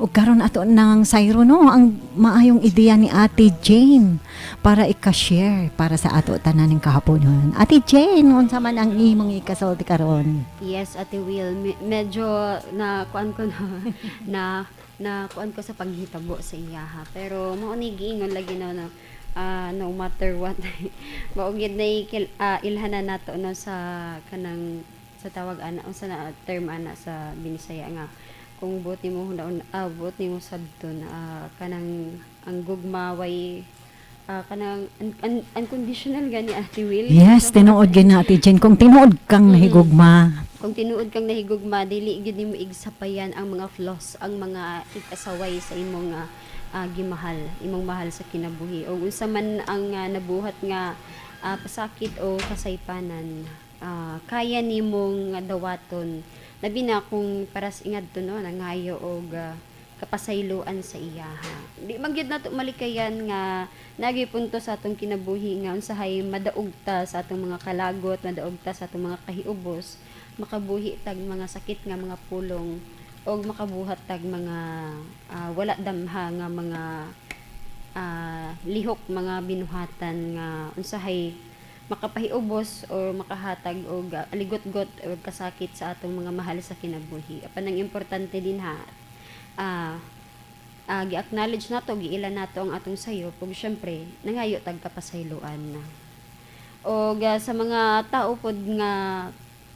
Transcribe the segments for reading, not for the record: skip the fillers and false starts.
Ug karon ato nang sayro, no, ang maayong ideya ni Ate Jane para ika-share para sa ato tanan ning kahaponon. Ate Jane, unsa man ang imong ikasulti karon? Yes, Ate Will, medyo na kuan ko na na na kuan ko sa paghitabo sa iyaha. Pero mao ni giingon lagi na, no, no matter what, mao gyud na ilhanan nato, no, sa kanang sa tawag ana, unsa na term ana sa Binisaya nga kung buot nimo huna buot nimo sabton, kanang ang gugma way kanang unconditional gani, Ate Will. Yes, tinuod gyud na, Ate Jane. Kung tinuod kang nahigugma. Kung tinuod kang nahigugma, dili gyud nimo igsapayan ang mga flaws, ang mga ikasaway sa imong gimahal, imong mahal sa kinabuhi. O unsa man ang nabuhat nga pasakit o kasaypanan, kaya nimong dawaton. Labi na kung paras ingadto, no, nangayo og kapasayloan sa iyaha. Di man gyud nato malikayan nga nagi punto sa atong kinabuhi nga unsahay madaog ta sa atong mga kalagot, madaog ta sa atong mga kahiubos, makabuhi tag mga sakit nga mga pulong og makabuhat tag mga wala damha nga mga lihok, mga binuhatan nga unsahay makapahiubos o makahatag og aligot-got o kasakit sa atong mga mahal sa kinabuhi. Apan ang importante din ha, gi-acknowledge nato, giila nato ang atong sayop ug syempre nangayo tag kapasayloan. Og sa mga tao pod nga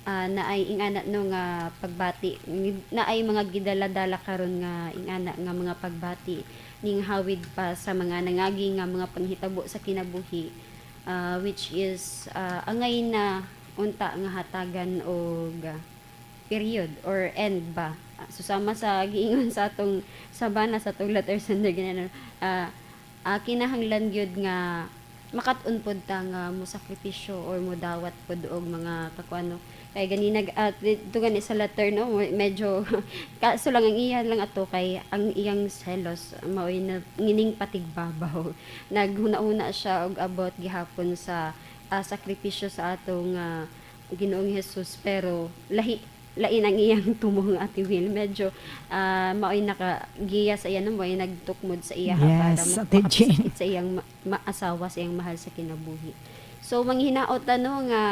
naay ingana, no, nga pagbati, naay mga gidala-dala karon nga ingana nga mga pagbati ning hawid pa sa mga nangagi nga mga panghitabo sa kinabuhi, which is angay na unta nga hatagan og period or end ba. So sama sa giingon sa atong sabana, sa atong letter sender ganyan, kinahanglan gyud nga makat-on pod ta nga mo sakripisyo or mo dawat pod og mga kakuano kay ganina dito gani sa letter, no, medyo kaso lang ang iya lang ato kay ang iyang selos mao'y na ngining patigbabaw. Naghuna-huna siya og abot gihapon sa sakripisyo sa atong Ginoong Jesus, pero lahi lain ang iyang tumong, Ate Will. Medyo mao'y nakagiya sa iya, no, mao'y nagtukmod sa iya para Ate Jane. makapasakit sa iyang maasawa, sa iyang mahal sa kinabuhi. So manghinaot, ano, nga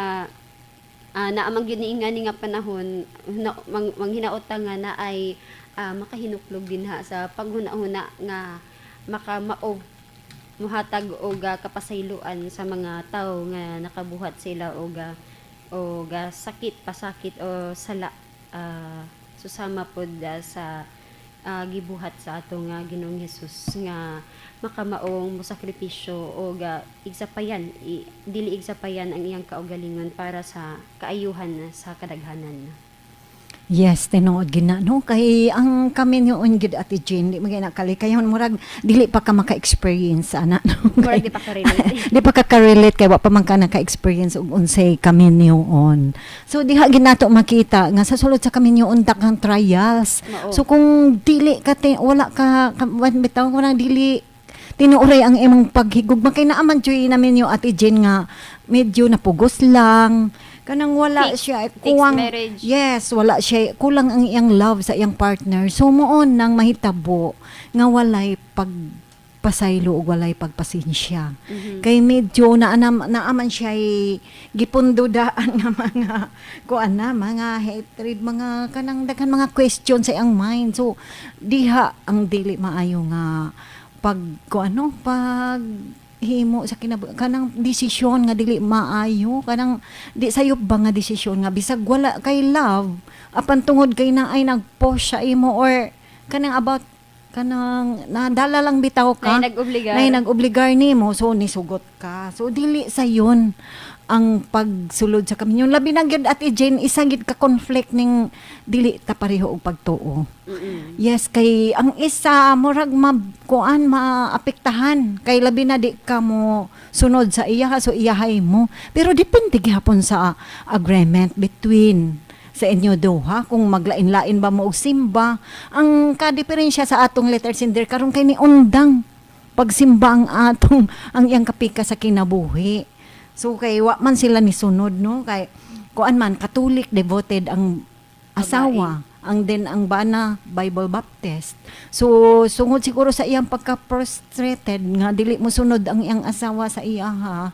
naamang gyud ni ingani nga panahon na, manghinaot ta nga naay makahinuklog din ha sa paghuna-huna nga makamao muhatag og kapasayloan sa mga tawo nga nakabuhat sila og sakit, pasakit o sala, susama pod sa gibuhat sa atong Ginoong Hesus nga makamaong mosakripisyo og igsapayan dili igsapayan ang iyang kaugalingon para sa kaayuhan sa kadaghanan. Yes, tinuod gina, no, kay ang kaminyoon gid, Ate Jane, di magay nakalikayon, murag dili pa ka maka-experience ana, no. Murag di pa ka-relate. Di pa ka ka-relate kay wa pa man ka naka-experience og unsay kaminyoon. So diha ginato makita nga sa sulod sa kaminyoon daghang trials. Mao. So kung dili ka wala ka bitaw ko nang dili tinuoray ang imong paghigugma kay naaman joy namin yung Ate Jane nga medyo napugos lang, kanang wala siya Fixed kuwang marriage. Yes, wala siya, kulang ang iyang love sa iyang partner. So moon nang mahitabo nga walay pagpasaylo ug walay pagpasensya. Kay medyo naaman siya gipundudaan nga mga kuan na mga hatred, mga kanang daghan mga question sa iyang mind. So diha ang dili maayo nga pag kuan, no, pag himo sa kanang desisyon nga dili maayo, kanang di sayop ba nga desisyon nga bisag wala kay love, apan tungod kay na ay nag-post sa imo or kanang about kanang nadala lang bitaw ka. Nay nag-obligar. Nay nag-obligar nimo, so nisugot ka. So dili sayon ang pagsulod sa kaminyon. Labi na gyud, Ate Jane, isa gyud ka conflict ning dili ta pareho og pagtuo. Yes, kay ang isa murag ma kuan, maapektahan kay labi na di ka mo sunod sa iya, so iyahay mo. Pero depende gihapon sa agreement between sa inyo duha kung maglain-lain ba mo og simba. Ang kadiferensya sa atong letter sender karon kay ni undang pagsimba ang atong ang iyang kapika sa kinabuhi. So kay wa man sila ni sunod, no, kay kuan man, Catholic devoted ang asawa. Ang then ang bana, Bible Baptist. So sungod siguro sa iyang pagka-frustrated nga dili mo sunod ang iyang asawa sa iya ha.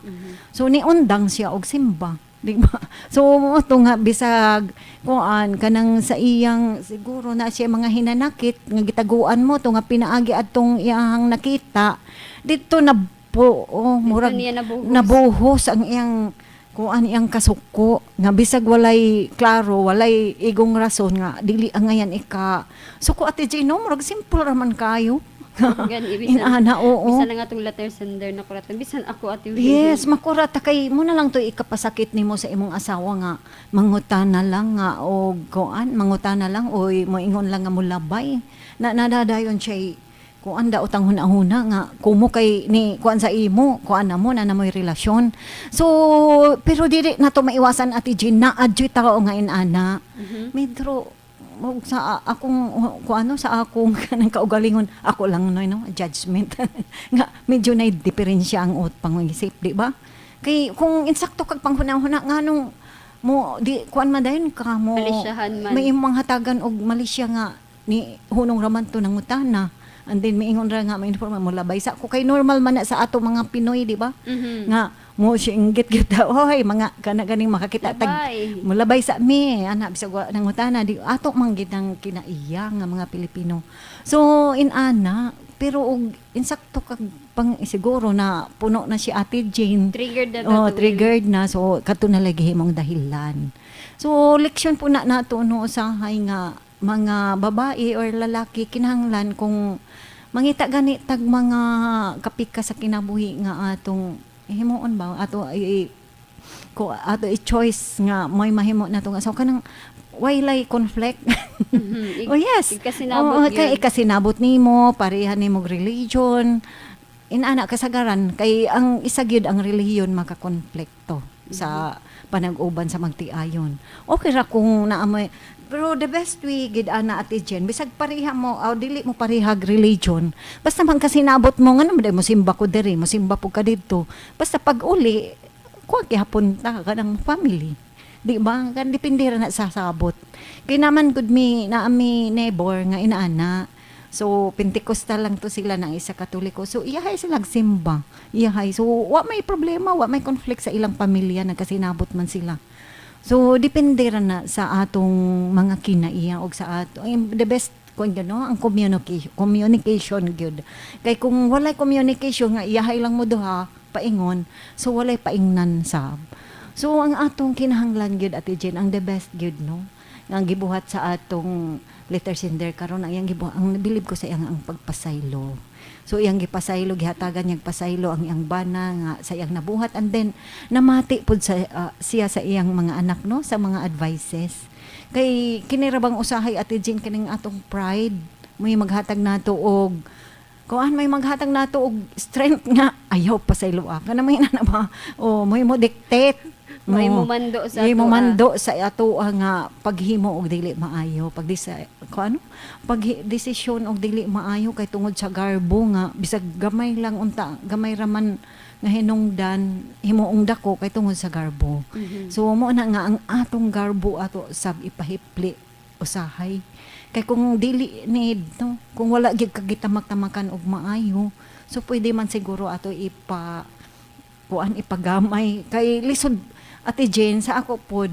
So niundang siya og simba. Di ba? So mo to nga bisag kuan kanang sa iyang siguro na siya mga hinanakit nga gitaguan mo to nga pinaagi atong iyang nakita dito na po, oh, murag niya nabuhos. Nabuhos ang iyang kuan, iyang kasuko nga bisag walay klaro, walay igong rason nga dili angayan ika suko, Ate Jane, no? Murag simple ra man kayo. Gani, bisan, Inana, oo. Bisan lang atong letter sender na kuratan. Bisan ako, Ate Win. Yes, makurata kay mo na lang to ikapasakit nimo sa imong asawa nga mangutana lang nga og kuan, mangutana lang oy moingon lang nga mulabay. Na nadadayon siya kuan daot ang hunahuna nga kumo kay ni kuan sa imo, kuan na mo na namoy relasyon. So pero dili na to maiwasan, Ate Jean, na adyoy tao nga inana. Medyo mo sa akong kung ano sa akong kanang kaugalingon ako lang, no, judgment nga medyo na diferensya ang ut pangisip, di ba? Kay kung insakto kag panghuna-huna nga nung mo di kuan man dayon ka mo Malisyahan man. May imong hatagan og malisya nga ni hunong raman to nangutana and then miingon ra nga ma-inform mo labay sa ko kay normal man na sa ato mga Pinoy, di ba? Nga mo siya inggit kita, oy, mga kana ganing makakita tag Labay. Mulabay sa mi ana bisag wa nangutana di ato man gid ang kinaiya nga mga Pilipino. So inana, pero og insakto kag pang siguro na puno na si Ate Jane. Triggered na Oh, to, Ate Will. Triggered na. So kadto na lagi himong dahilan. So leksyon po na nato, no, usahay nga mga babae or lalaki, kinahanglan kung mangita gani tag mga kapika sa kinabuhi nga atong himuon ba ato ko ato i-choice nga may mahimo nato nga so kanang walay conflict. Oh yes. Ikasinabot Oo, kay yun. Ikasinabot nimo, pareha nimo og religion. Inana kasagaran kay ang isa gyud ang relihiyon makakonflikto sa panag-uban sa magtiayon. Okay ra kung naamoy, pero the best way gid ana, Ate Jen, bisag pareha mo o dili mo parehag religion, basta man kasinabot mo nga naman mo simba ko diri, mo simba po ka didto. Basta pag uli, kuha gihapon ta kanang family. Di ba? Kan depende ra na sa sabot. Kay naman gud mi naa mi neighbor nga inaana. So Pentecostal lang to sila ng isa Katoliko. So iyahay sila simba. Iyahay. So wa may problema, wa may conflict sa ilang pamilya, nagkasinabot man sila. So depende ra na sa atong mga kinaiya og sa ato. Ay, the best kung gano ang communication, communication gyud. Kay kung walay communication nga iyahay lang mo duha paingon, so walay paingnan sab. So ang atong kinahanglan gyud, Ate Jen, ang the best gyud, no, ang gibuhat sa atong letter sender karon, ang iyang gibuhat, ang bilib ko sa iyang ang pagpasaylo. So iyang gipasaylo, gihatagan niyang pasaylo ang iyang bana nga sa iyang nabuhat and then namati pud sa siya sa iyang mga anak, no, sa mga advices. Kay kini ra bang usahay, Ate Jen, kining atong pride may maghatag nato og kuan, may maghatag nato og strength nga ayaw pasaylo ah. Kana may na ba o may mo dictate. May No. mumando sa May ato, ah. mumando sa ato ah, nga paghimo og dili maayo, pag ko ano pag desisyon og dili maayo kay tungod sa garbo nga bisag gamay lang unta, gamay raman nga hinungdan himuong dako kay tungod sa garbo. So mo na nga ang atong garbo ato sab ipahipli usahay kay kung dili need, no, kung wala gyud kagitamak-tamakan og maayo, so pwede man siguro ato ipa kuan, ipagamay kay lisod, Ate Jane, sa ako pod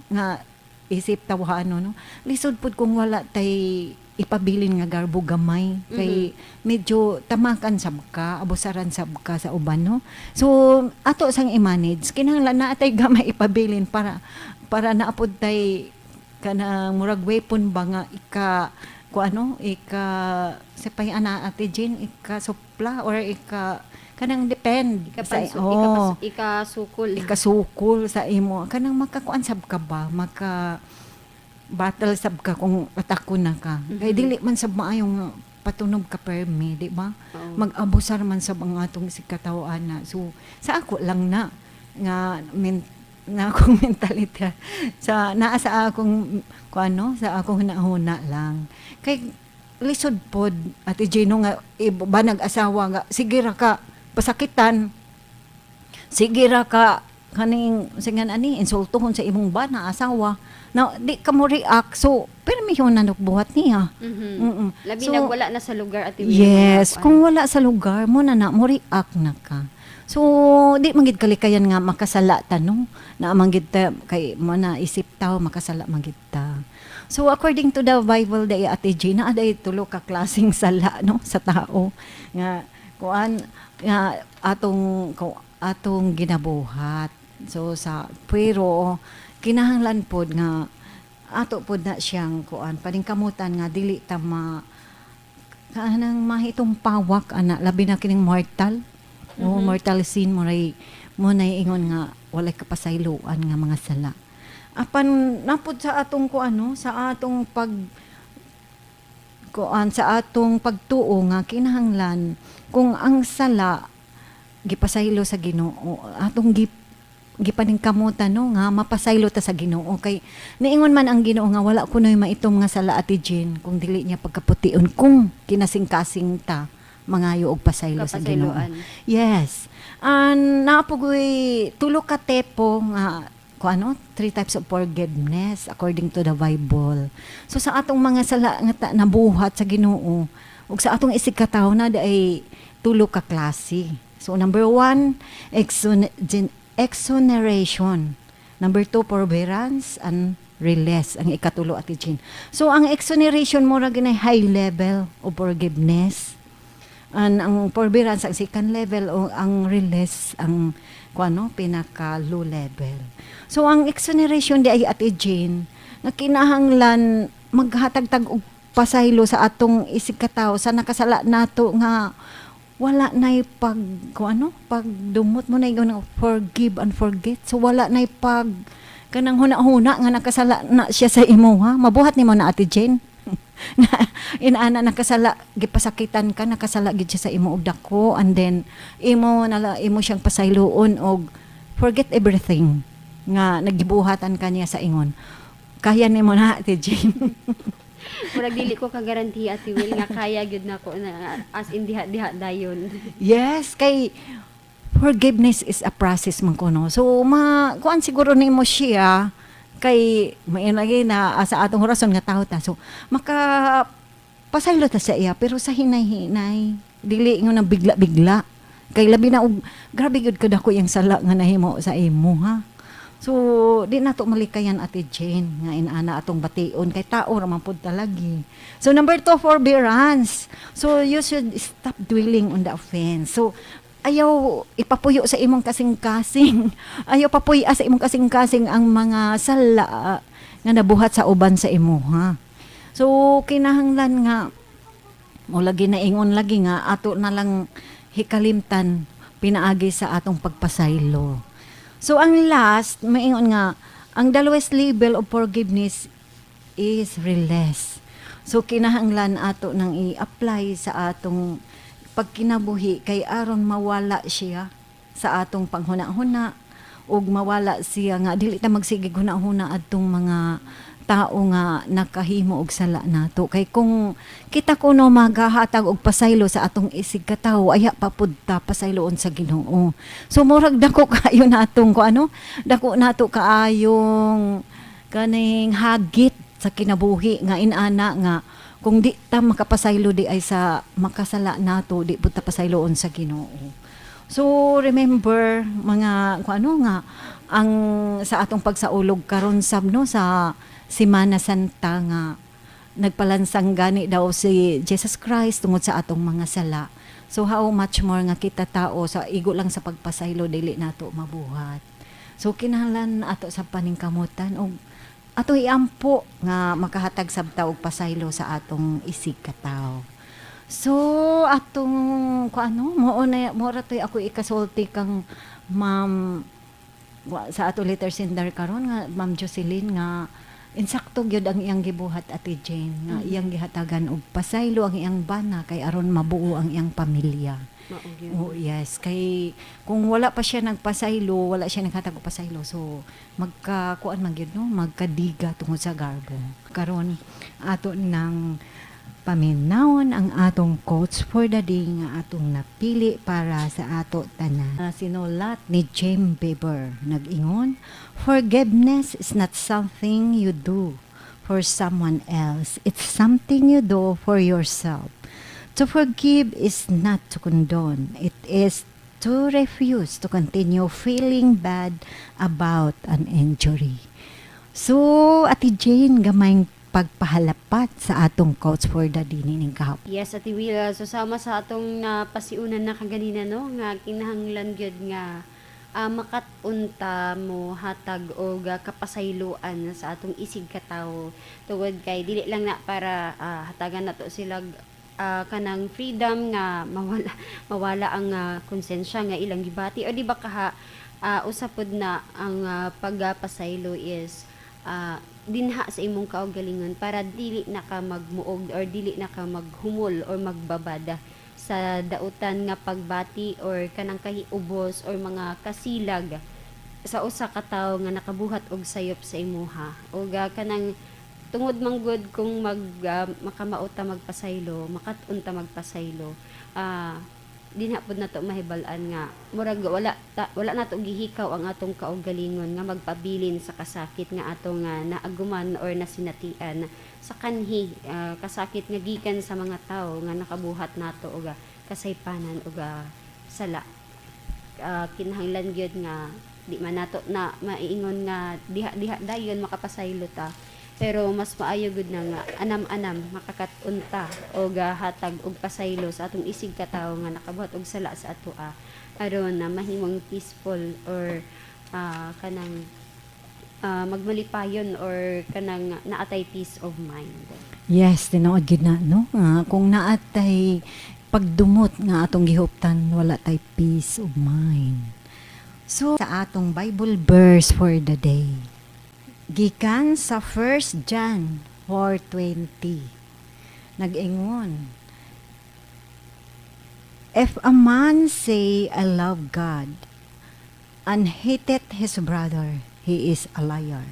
nga isip tawhano, no, lisod pod kung wala tay ipabilin nga garbo gamay kay medyo tamakan sab ka, abusaran sab ka sa uban, no? So ato sang i-manage, kinahanglan na atay gamay ipabilin para naapod tay kanang murag weapon ba nga ika ku ano ika sapay ana, Ate Jane, ika supla or ika kanang depend sa oh, Ikasukol. Ikasukol sa imo kanang makakuan sab ka ba, maka battle sab ka kung atako na ka kay dili man sab maayong patunog ka permi, di ba? Oo. Mag-abusar man sab ang atong sikataw-an na. So sa ako lang na nga na akong mentality sa naa sa akong kuan, no, sa akong hunahuna lang kay lisod pod, Ate Gino, nga ba nag-asawa nga sige ra ka pasakitan, sige ra ka kaning singan ani insultohon sa imong bana, asawa na di ka mo react, so pero may na buhat niya. Labi So, na wala na sa lugar, Ate Will, yes, mga kuan. Kung wala sa lugar mo na na mo react na ka. So di man gid kalikayan nga makasala ta, no? Na man gid ta kay mo na isip tao makasala man gid ta. So according to the Bible day, Ate Gina, aday tulo ka klaseng sala, no, sa tao nga kuan nga atong ginabuhat. So sa pero kinahanglan pod nga ato pod na siyang kuan paningkamutan nga dili ta ma kanang mahitong pawak ana, labi na kining mortal o mortal sin mo ray mo nay ingon nga walay kapasayloan nga mga sala. Apan napod sa atong kuan, no, sa atong pag kuan, sa atong pagtuo nga kinahanglan kung ang sala gipasaylo sa Ginoo, atong gipaningkamutan, no, nga mapasaylo ta sa Ginoo, kay niingon man ang Ginoo nga wala kunoy maitom nga sala, Ate Jen, kung dili niya pagkapution kung kinasingkasing ta mangayo og pasaylo sa Ginoo. Kapasayloan. Yes. An napugoy tulo ka tepo nga kung ano, three types of forgiveness according to the Bible. So sa atong mga sala nga nabuhat sa Ginoo ug sa atong isig katawo na ay tulo ka klase. So number one, exoneration. Number two, forbearance and release. Ang ikatulo, Ate Jean. So ang exoneration mo ra ginay high level of forgiveness. And ang forbearance ang second level o ang release ang kung ano pinaka low level. So ang exoneration di ay, Ate Jane, nga kinahanglan maghatag-tag og pasaylo sa atong isig katawo sa nakasala nato nga wala na'y pag kung ano pagdumot mo na nga forgive and forget. So wala na'y pag kanang huna-huna nga nakasala na siya sa imo ha. Mabuhat nimo na, Ate Jane, na inaana nakasala, gipasakitan ka, nakasala gid siya sa imo og dako, and then imo nala imo siyang pasayloon og forget everything nga nagibuhatan ka niya sa ingon. Kaya nimo na, Ate Jane? Murag dili ko kagarantiya, Ate Will, nga kaya gyud nako na as in diha diha dayon. Yes, kay forgiveness is a process man kuno. So ma kuan siguro nimo siya kay may lagi na sa atong orason nga tao ta. So maka pasaylo ta sa iya pero sa hinay-hinay, dili nga na bigla-bigla. Kay labi na og grabe gyud kadako yang sala nga nahimo sa imo ha. So di nato malikayan, Ate Jane, nga inaana atong bation kay tao ra man pud talagi. So number two, forbearance. So you should stop dwelling on the offense. So ayaw ipapuyo sa imong kasing-kasing. Ayaw papuya sa imong kasing-kasing ang mga sala nga nabuhat sa uban sa imo ha. So kinahanglan nga mo lagi na ingon lagi nga ato na lang hikalimtan pinaagi sa atong pagpasaylo. So ang last, maingon nga ang the lowest level of forgiveness is release. So kinahanglan ato nang i-apply sa atong pagkinabuhi kay aron mawala siya sa atong panghuna-huna ug mawala siya nga dili ta magsige huna-huna adtong mga tao nga nakahimo og sala nato, kay kung kita kuno magahatag og pasaylo sa atong isig katawo, aya pa pud ta pasayloon sa Ginoo. So murag dako kaayo natong ko ano dako nato kaayong kaning hagit sa kinabuhi nga inana nga kung di ta makapasaylo di ay sa makasala nato, di pud ta pasayloon sa Ginoo. So remember mga kung ano nga ang sa atong pagsaulog karon sab, no, sa Semana Santa nga nagpalansang gani daw si Jesus Christ tungod sa atong mga sala. So how much more nga kita tao sa igo lang sa pagpasaylo dili nato mabuhat. So kinahanglan ato sa paningkamutan og ato iampo nga makahatag sab ta og pasaylo sa atong isig katawo. So atong ko ano mo na mo ra toy ako ikasulti kang Ma'am sa ato letter sender karon nga Ma'am Jocelyn nga insakto gyud ang iyang gibuhat, Ate Jane, nga iyang gihatagan og pasaylo ang iyang bana kay aron mabuo ang iyang pamilya. Mao gyud. Oh, yes, kay kung wala pa siya nagpasaylo, wala siya naghatag og pasaylo, so magka kuan man gyud, no, magkadiga tungod sa garbo. Karon ato nang Paminawon ang atong quotes for the day nga atong napili para sa ato tanan. Sinulat ni James Bieber, nag-ingon, "Forgiveness is not something you do for someone else. It's something you do for yourself. To forgive is not to condone. It is to refuse to continue feeling bad about an injury." So, Ate Jane, gamayng pagpahalapat sa atong quotes for the day ning kahapon. Yes, Ate Will. So, sama sa atong napasiunan na kaganina, no, nga kinahanglan gyud nga makat-unta mo hatag og kapasayloan sa atong isig katawo tungod kay dili lang na para hatagan nato sila kanang freedom nga mawala mawala ang konsensya nga ilang gibati o di ba kaha usa pod na ang pagpasaylo is dinha sa imong kaugalingon para dili na ka magmuog or dili na ka maghumol or magbabada sa dautan nga pagbati or kanang kahiubos or mga kasilag sa usa ka tawo nga nakabuhat og sayop sa imuha. Og kanang tungod manggod kung mag makamao ta magpasaylo, makat-on ta magpasaylo, dinha pud nato mahibal-an nga murag wala nato gihikaw ang atong kaugalingon nga magpabilin sa kasakit nga atong naaguman or nasinatian sa kanhi kasakit nga gikan sa mga tawo nga nakabuhat nato og kasaypanan og sala. Kinahanglan gyud nga di man nato na maiingon nga diha diha dayon makapasaylo ta, pero mas maayo gud na nga anam-anam makakat-on ta og hatag og pasaylo sa atong isig katawo nga nakabuhat og sala sa atoa aron na mahimong peaceful or kanang magmalipayon or kanang naatay peace of mind. Yes, tinuod gid na, no? Nga kung naatay pagdumot nga atong gihuptan, wala tay peace of mind. So, sa atong Bible verse for the day. Gikan sa 1 John 4:20. Nag-ingon, "If a man say, 'I love God,' and hateth his brother, he is a liar.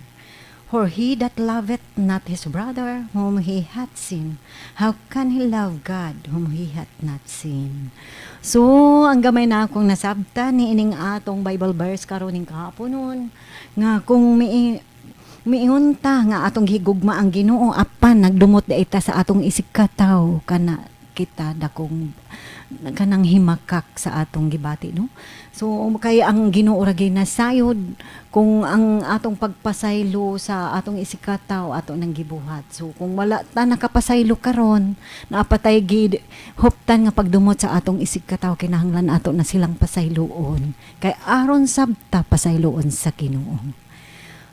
For he that loveth not his brother whom he hath seen, how can he love God whom he hath not seen?" So, ang gamay na akong nasabtan ni ining atong Bible verse karon ning kahaponon, nga kung miingon ta nga atong higugma ang Ginoo apan nagdumot diay ta sa atong isig katawo, kana kita dakong kanang himakak sa atong gibati, no? So kay ang Ginoo ra gyud nasayod kung ang atong pagpasaylo sa atong isig katawo ato nang gibuhat. So kung wala ta nakapasaylo karon, naapatay gid huptan nga pagdumot sa atong isig katawo, kinahanglan ato na silang pasayloon kay aron sabta pasayloon sa Ginoo.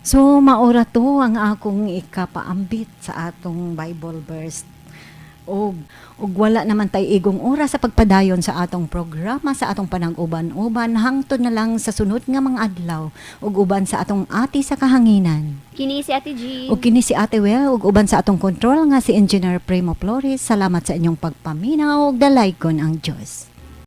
So maura to ang akong ikapaambit sa atong Bible verse og wala naman tay igong oras sa pagpadayon sa atong programa sa atong panag-uban-uban. Hangtod na lang sa sunod nga mga adlaw ug uban sa atong ati sa kahanginan. Kini si Ate Jean. Ug kini si Ate Well ug uban sa atong control nga si Engineer Primo Flores. Salamat sa inyong pagpaminaw ug dalaygon ang Dios.